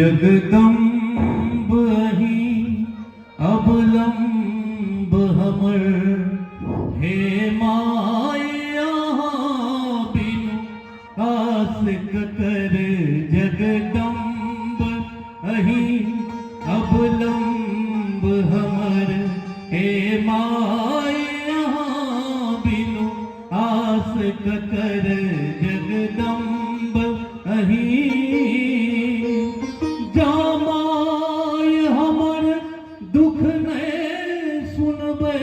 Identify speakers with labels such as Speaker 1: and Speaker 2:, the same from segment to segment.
Speaker 1: जगदम्ब अहीं अवलम्ब हमर हे माया बिनु आस ककर जगदम्ब अहीं अवलम्ब हमर हे माया बिनु आस ककर जगदम्ब अहीं जमाय हमर दुख नहि सुनबै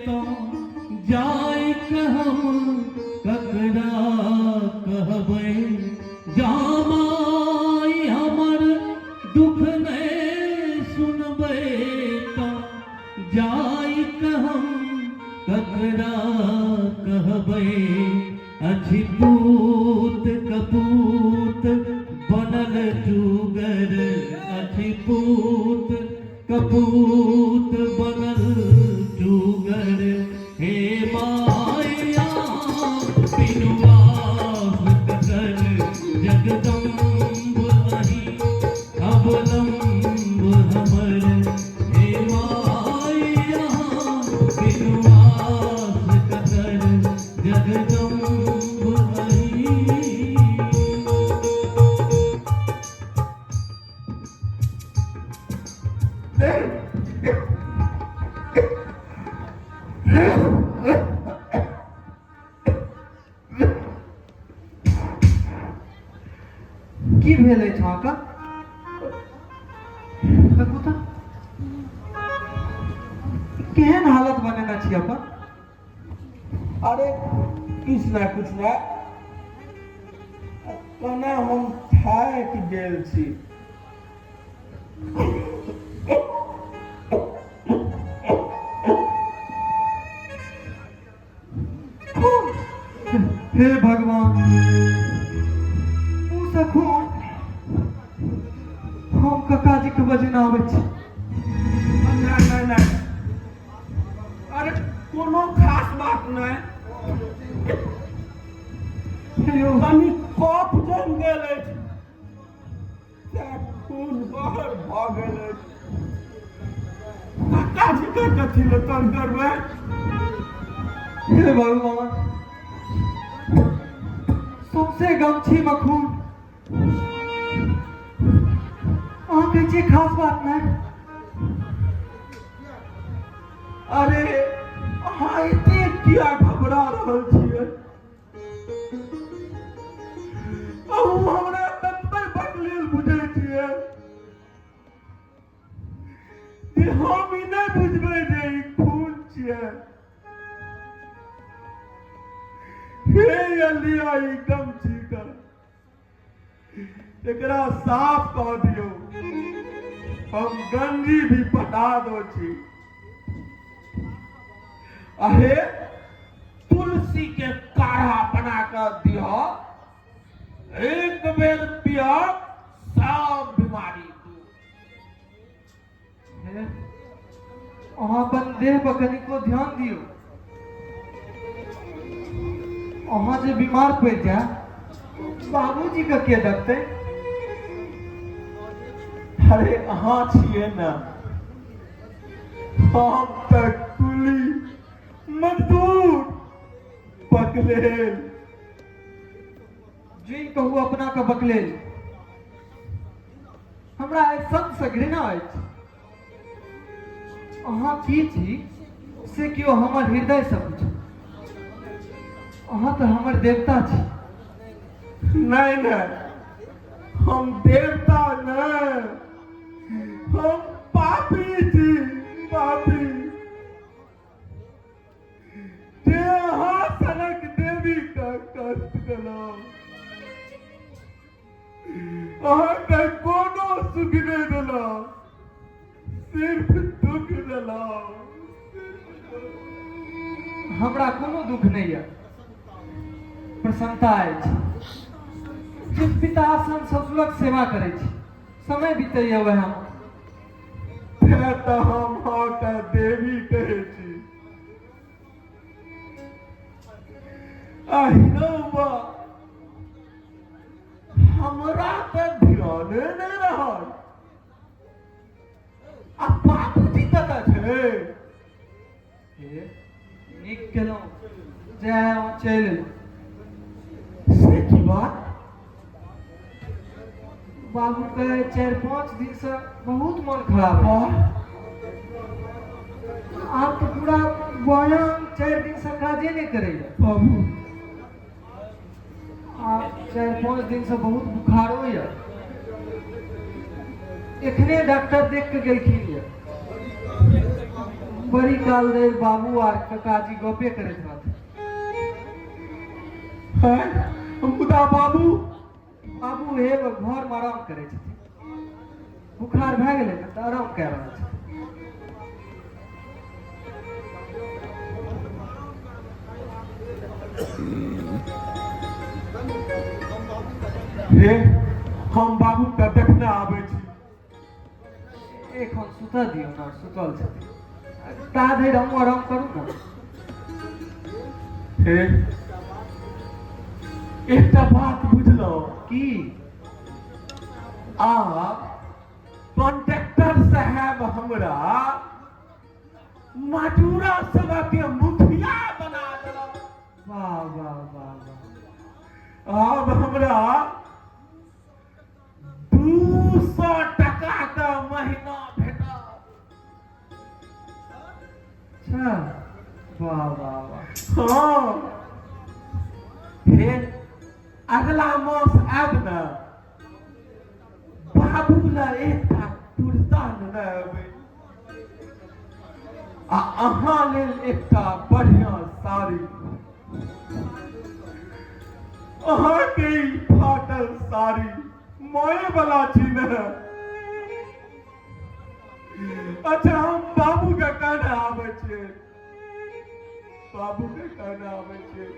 Speaker 1: तऽ जाइक हम ककरा कहबै जमाय हमर दुख नहि सुनबै तऽ जाइक हम ककरा कहबै अछि पूत कपूत बनल जुगर अछि पूत कपूत बनल जुगर हे माया बिनु आस ककर जगदम्ब अहीं अवलम्ब हमर हे माया बिनु आस ककर जगदम्ब अहीं।
Speaker 2: की भेल अछि अहाँके? देखू तऽ केहन हालत बनेने छी अपन।
Speaker 3: अरे किछु नहि किछु नहि, कने हम थाकि गेल छी।
Speaker 2: हे भगवान, मुँहसँ खून। हम ककाजीके बजेने आबै छी।
Speaker 3: नहि नहि नहि, अरे कोनो खास बात नहि।
Speaker 2: हे यौ,
Speaker 3: कनि कफ जमि गेल अछि, तेँ खून बाहर भऽ गेल अछि। काकाजी के कथी लए तंग करबै?
Speaker 2: हे भगवान, सौंसे गमछीमे खून। अहाँ कहै छियै खास बात नहि?
Speaker 3: अरे अहाँ एते किया घबरा रहल छियै? अहूँ हमरा ततबे बकलेल बुझै छियै जे हम ई नहि बुझबै जे ई खून छियै? हे अलिया, ई गमछी का एकरा साफ कऽ दियौ, हम गंजी भी पटा दो छी। अहे तुलसी के काढ़ा बना कऽ दिह, एक बेर पियब सब बीमारी दूर।
Speaker 2: हे, अहाँ अपन देह पर कनिको ध्यान दियौ। अहाँ जे बीमार पड़ि जाय, बाबूजी के के देखतै?
Speaker 3: अरे अहाँ छियै ने, हम तऽ कुली मजदूर बकलेल।
Speaker 2: जुनि कहू अपना के बकलेल। हमरा एहि शब्दसँ घृणा अछि। अहाँ की छी से केओ हमर हृदयसँ पूछू। अहाँ तऽ हमर देवता छी।
Speaker 3: नहि नहि, हम देवता नहि, हम पापी छी, पापी जे अहाँ सनक देवी के कष्ट देलहुँ। अहाँके कोनो सुख नहि देलहुँ, सिर्फ दुख देलहुँ।
Speaker 2: हमरा कोनो दुख नहि यऽ, प्रसन्नता अछि जे पिता सन ससुरक सेवा करै छी, समय बीतैए वएहमे।
Speaker 3: तेँ तऽ हम अहाँके देवी कहै छी। अहिनो बा, हमरा तऽ ध्यान ध्याने नहि रहल। आ बाबूजी कतऽ छै?
Speaker 2: हे, नीक केलहुँ जे आइ अहाँ चलि एलहुँ।
Speaker 3: से की बात?
Speaker 2: बाबूके 4-5 दिनसँ बहुत मन खराब है। आब तऽ पूरा बयान 4 दिनसँ काजे नहि करैए।
Speaker 3: बाबू
Speaker 2: आ 4-5 दिनसँ बहुत बुखारो यऽ। एखने डॉक्टर देख के गेलखिन यऽ। बड़ी काल धरि बाबू आर काकाजी गपे करैत रहथिन।
Speaker 3: हैं? मुदा बाबू
Speaker 2: बाबू हे घरमे आराम करै छथिन। बुखार भए गेलै ने तऽ आराम कए रहल छथिन।
Speaker 3: हे, हम बाबू के देखने आबै छी।
Speaker 2: एखन सुतऽ दियौ ने, सुतल छथिन। ता धरि हमहूँ आराम करू ने।
Speaker 3: हे, एकटा बात बुझलहुँ?
Speaker 2: की?
Speaker 3: आब कॉन्ट्रैक्टर साहेब हमरा मजूरा सभा के मुखिया बना देलक।
Speaker 2: वाह वाह वाह वाह।
Speaker 3: आब हमरा 200 टका के महीना भेटत।
Speaker 2: अच्छा, वाह वाह वाह।
Speaker 3: हाँ, हे, अगला मास आयब ने, बाबू ला एकटा कुर्ता लेने अयबै आ अहाँ लेल एकटा बढ़िया साड़ी। अहाँके ई फाटल साड़ी माए वाला छी ने। अच्छा, हम बाबू के कहने आबै छियै, बाबू के कहने आबै छियै।